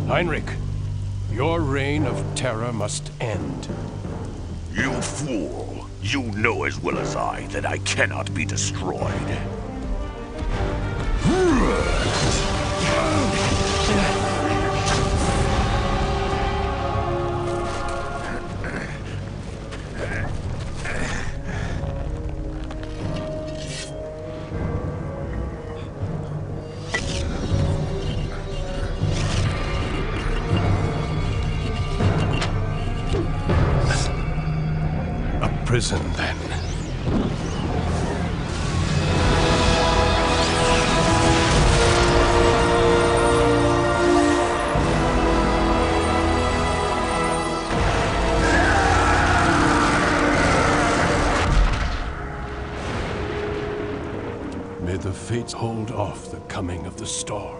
Heinrich, your reign of terror must end. You fool! You know as well as I that I cannot be destroyed. A prison, then. May the fates hold off the coming of the storm.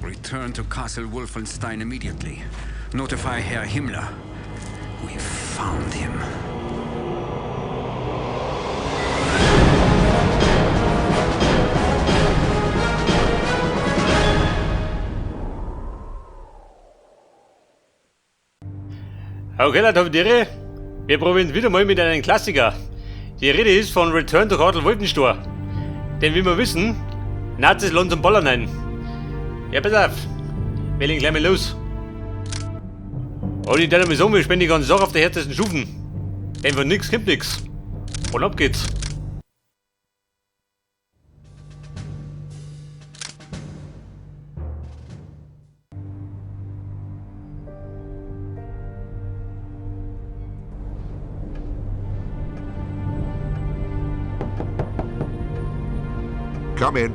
Return to Castle Wolfenstein immediately. Notify Herr Himmler. We've found him. Okay, Leute, Tiere, wir probieren es wieder mal mit einem Klassiker. Die Rede ist von Return to Castle Wolfenstein. Denn wie wir wissen, Nazis lassen zum Ballern ein. Ja, pass auf. Wir legen gleich mal los. Und ich darf mal sagen, wir spielen die ganze Sache auf der härtesten Stufen. Denn von nix kommt nix. Und ab geht's. Come in.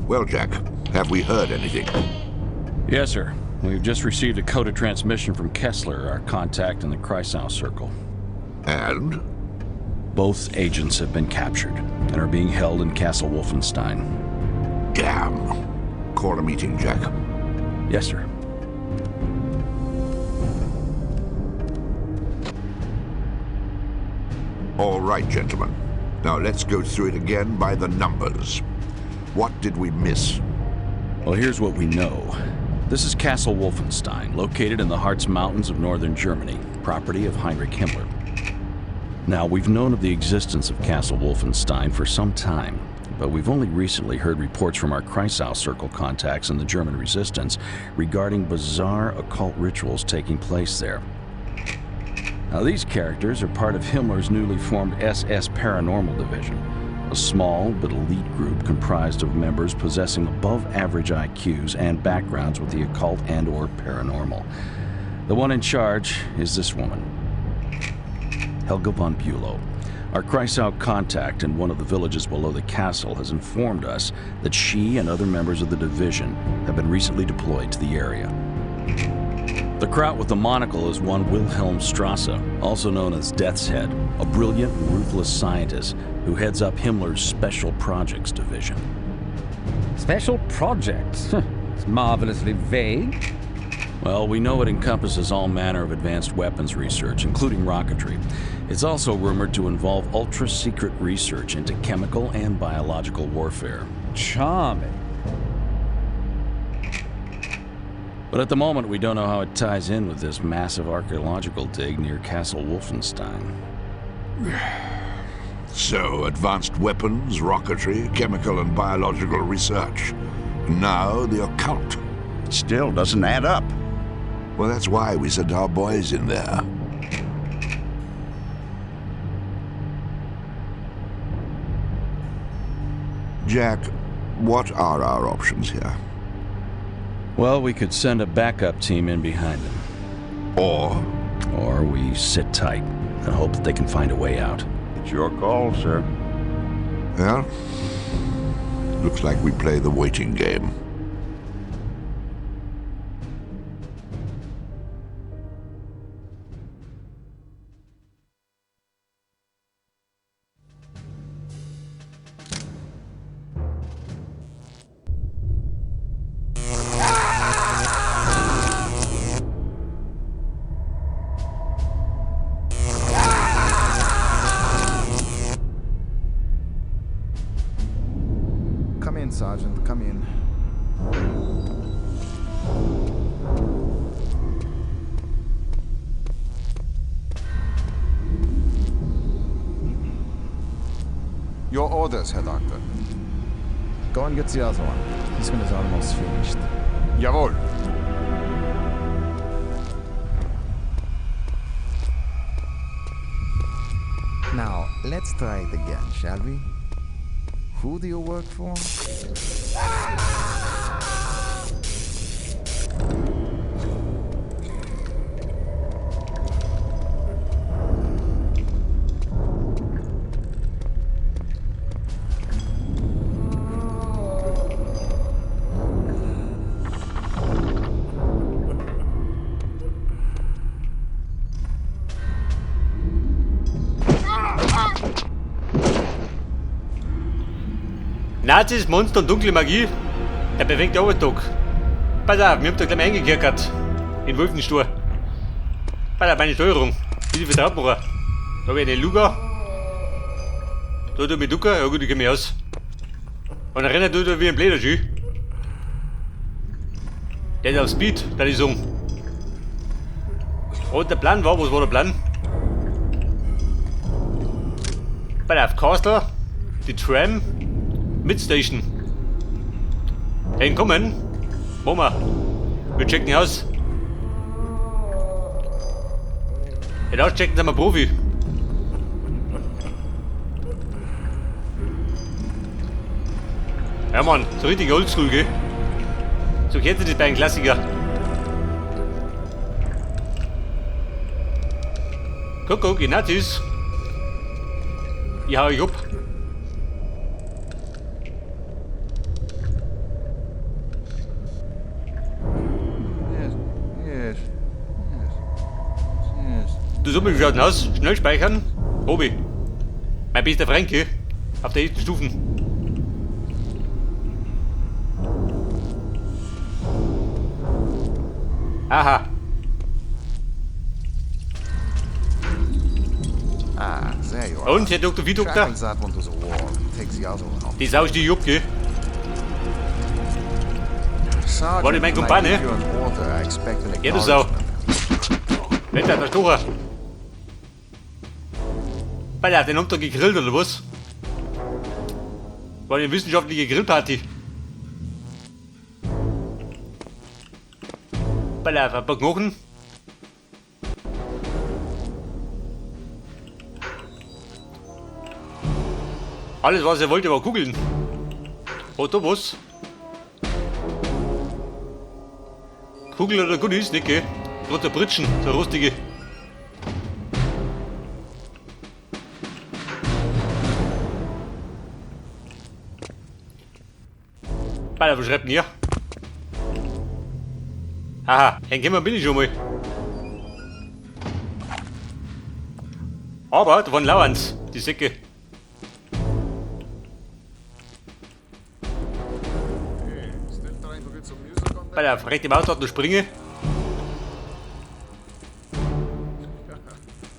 Well, Jack, have we heard anything? Yes, sir. We've just received a coded transmission from Kessler, our contact in the Kreisau Circle. And? Both agents have been captured and are being held in Castle Wolfenstein. Damn. Call a meeting, Jack. Yes, sir. All right, gentlemen. Now let's go through it again by the numbers. What did we miss? Well, here's what we know. This is Castle Wolfenstein, located in the Harz Mountains of northern Germany, property of Heinrich Himmler. Now, we've known of the existence of Castle Wolfenstein for some time, but we've only recently heard reports from our Kreisau Circle contacts in the German resistance regarding bizarre occult rituals taking place there. Now, these characters are part of Himmler's newly formed SS Paranormal Division, a small but elite group comprised of members possessing above-average IQs and backgrounds with the occult and or paranormal. The one in charge is this woman, Helga von Bülow. Our Kreisau contact in one of the villages below the castle has informed us that she and other members of the division have been recently deployed to the area. The kraut with the monocle is one Wilhelm Strasse, also known as Death's Head, a brilliant and ruthless scientist who heads up Himmler's Special Projects Division. Special Projects? It's marvelously vague. Well, we know it encompasses all manner of advanced weapons research, including rocketry. It's also rumored to involve ultra-secret research into chemical and biological warfare. Charming. But at the moment, we don't know how it ties in with this massive archaeological dig near Castle Wolfenstein. So, advanced weapons, rocketry, chemical and biological research. Now, the occult. Still doesn't add up. Well, that's why we sent our boys in there. Jack, what are our options here? Well, we could send a backup team in behind them. Or? Or we sit tight and hope that they can find a way out. It's your call, sir. Well, looks like we play the waiting game. Your orders, Herr Doctor. Go and get the other one. This one is almost finished. Jawohl. Now, let's try it again, shall we? Who do you work for? Nazis, Monster und dunkle Magie. Der perfekte Arbeitstag. Pass auf, wir haben da gleich mal eingekehrt. In Wolfenstor. Pass auf, meine Steuerung. Wie die vertraut machen. Da habe ich eine Luga. Da tut mich Ducker. Ja gut, ich kenn mich aus. Und dann rennt er da wie ein blöder Schü. Der ist auf Speed, da ich sagen. Und der Plan war, was war der Plan? Pass auf, Castle, die Tram, Midstation. Hey, kommen. Machen wir. Wir checken aus. Ja, da checken sind wir Profi. Ja Mann, so richtig oldschool, gell? So kennt ihr das bei einem Klassiker. Guck, guck, die Nazis. Ich hau euch ab. Yes, yes, yes, yes. Du so, wie schaut denn aus? Schnell speichern. Obi. Mein bester Franke. Auf der ersten Stufe. Aha. Ah, there you are. Und, Herr Doktor, wie Doktor? Shackles that one to the wall and take the other one off. Die Sau ist die Jupp, gell? Sergeant, War die mein when I Kumpane? give you an order, I expect an Ja, du Sau. acknowledgement. Wetter, der Stocher. Alter, den haben da gegrillt, oder was? War eine wissenschaftliche Grillparty. Alter, ein paar Knochen. Alles, was er wollte, war Kugeln. Hat da was? Kugel oder Goodies, nicht, gell? Gerade so Pritschen, so rostige. Alter, was schreibt denn hier? Haha, hingekommen bin ich schon mal. Aber da waren Lauerns, die Säcke. Bei der rechte Maus noch springe.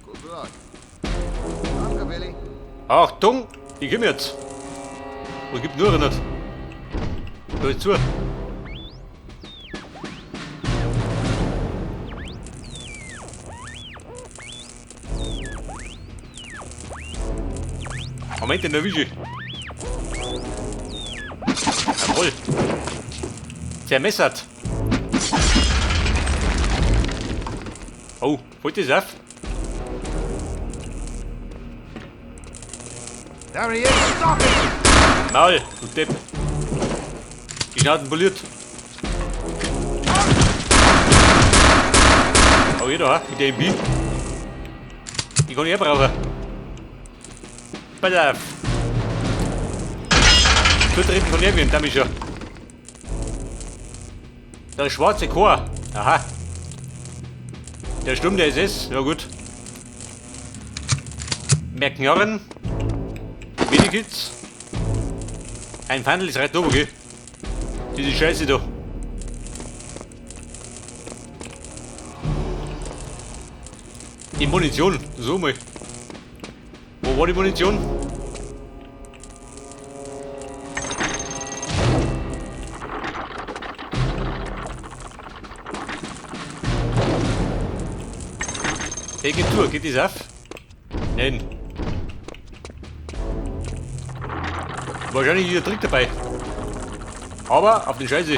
Good luck. Danke, Billy. Achtung, ich komm jetzt. Wo gibt nur nicht? Da ist zu. Moment, den erwische ich. Jawohl. Zermessert. Oh, holt das auf? There he is! Stop it! Maul, du Depp. Die Schnauzen poliert. Oh, hier da, mit der MB. Die kann ich auch brauchen. Pass auf. Zutreten von Erwin, da mich schon. Der schwarze Chor. Aha. Der Sturm der SS, ja gut. Mehr Knarren. Medikits. Ein Fandel ist recht oben, gell? Diese Scheiße da. Die Munition, so mal. Wo war die Munition? Hey, geht zu, geht das auf? Nein. Wahrscheinlich ist ein Trick dabei. Aber auf den Scheiße.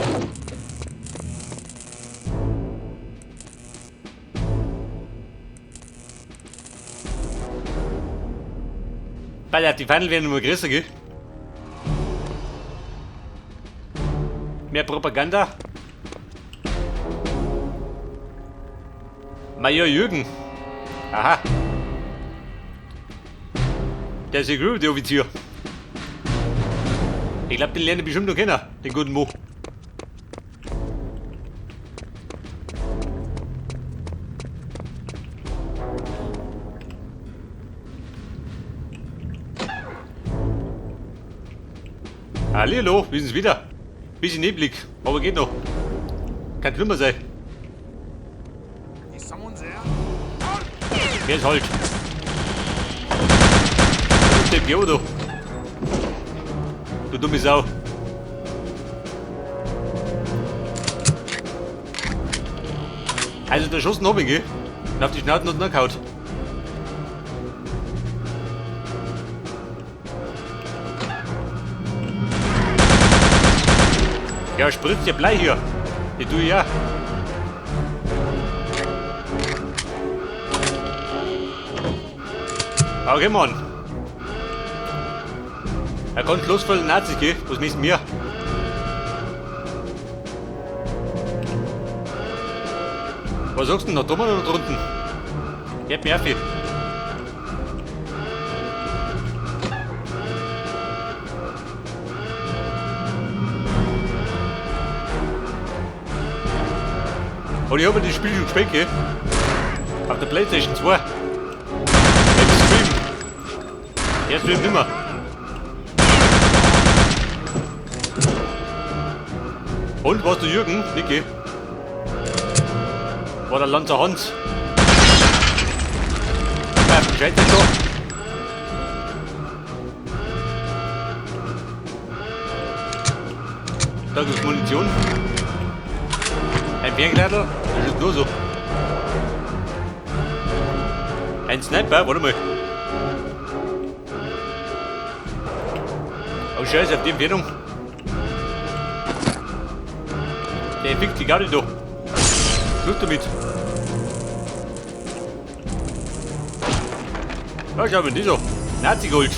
Weil die Feindel werden immer größer, gell? Mehr Propaganda. Major Jürgen. Aha. Der Security Offizier. Ich glaube, den lerne ich bestimmt noch kennen, den guten Mo. Hallihallo, wir sind's wieder. Bisschen neblig, aber geht noch. Kann schlimmer sein. Wer ist halt? Der Biodo. Du dumme Sau. Also der Schuss noch, gell? Und auf die Schnauze und gehauen. Ja, spritzt ja Blei hier. Die tue ich ja. Okay, Mann. Er kommt los voll Nazis, gell? Was müssen wir? Was sagst du denn? Nach drüben oder drunten? Ich hab mehr viel. Und ich habe das Spiel schon gespielt, gell? Auf der Playstation 2. Im Stream. Er streamt nimmer. Und warst du Jürgen? Niki? War der Lanzer Hans? Ja, Scheiße doch. Da gibt's Munition. Ein Ferngleiter, das ist nur so. Ein Sniper, warte mal. Oh Scheiße, auf die Entfernung. Der fickt die gar nicht da. Schluss damit. Ja, schau mal, die so. Nazi-Gold.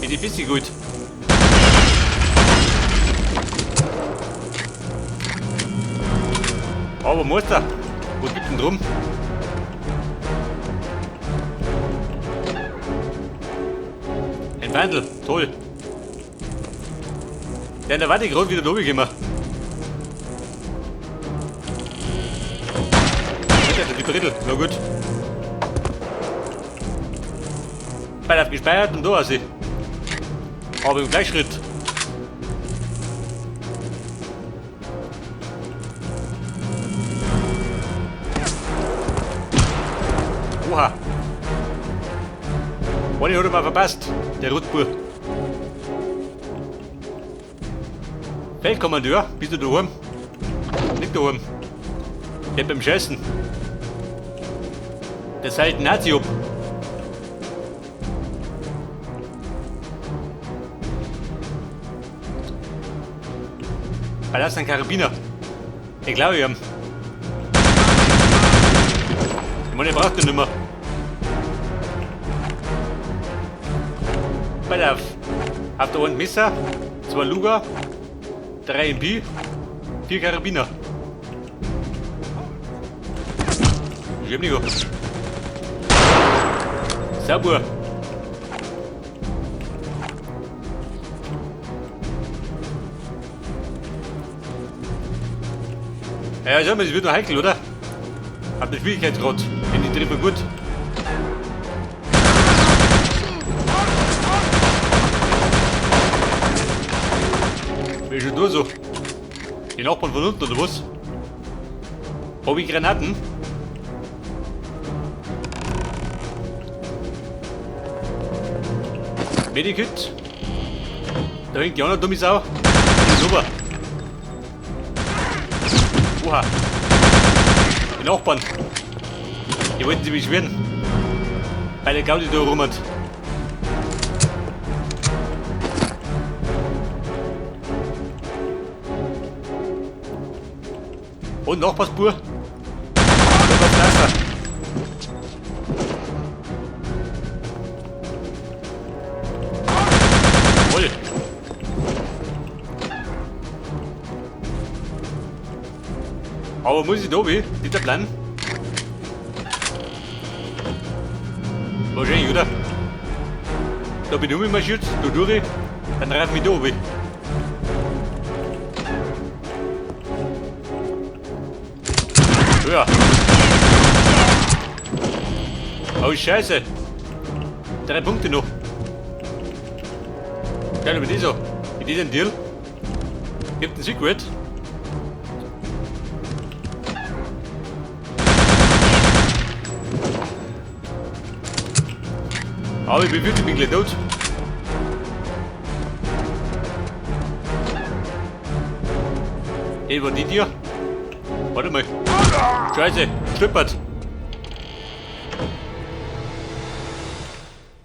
In die Pisse Gold. Aber Muster, was gibt's denn drum? Ein Wandel, toll. Der in der Warte gerade wieder da gekommen. Die Brittel, na gut. Beide auf gespeichert und da ist sie. Aber im Gleichschritt. Oha. Eine hat er mal verpasst, der Rotbur. Feldkommandeur, bist du daheim? Nicht daheim. Der beim Scheißen. Der seilt Nazi ab. Ah, das ist ein Karabiner. Ich glaube ihm. Ich meine, er braucht den nicht mehr. Pass auf. Auf der einen Messer, 2 Luger, 3 MP, 4 Karabiner. Ich hab nicht. Sauber. Ja, schau mal, es wird noch heikel, oder? Hab den Schwierigkeitsgrad. Wenn die treffe gut. Wer ist schon nur so? Die Nachbarn von unten, oder was? Hab ich Granaten? Medikit. Da hängt die andere dumme Sau. Super. Oha. Die Nachbarn. Die wollten sich beschweren. Bei der Gaudi da rum. Und Nachbarsbur. Pflaster. Voll. Aber muss ich da wie? Dieser Plan? Wahrscheinlich, oder? Da bin ich ummarschiert, da durch, dann reifen mich da oben. Ja. Oh Scheiße. 3 Punkte noch. Geil, über dieser. In diesem Deal. Gibt ein Secret. Aber ich bin wirklich gleich tot. Ey, war die dir? Warte mal. Scheiße, schlippert.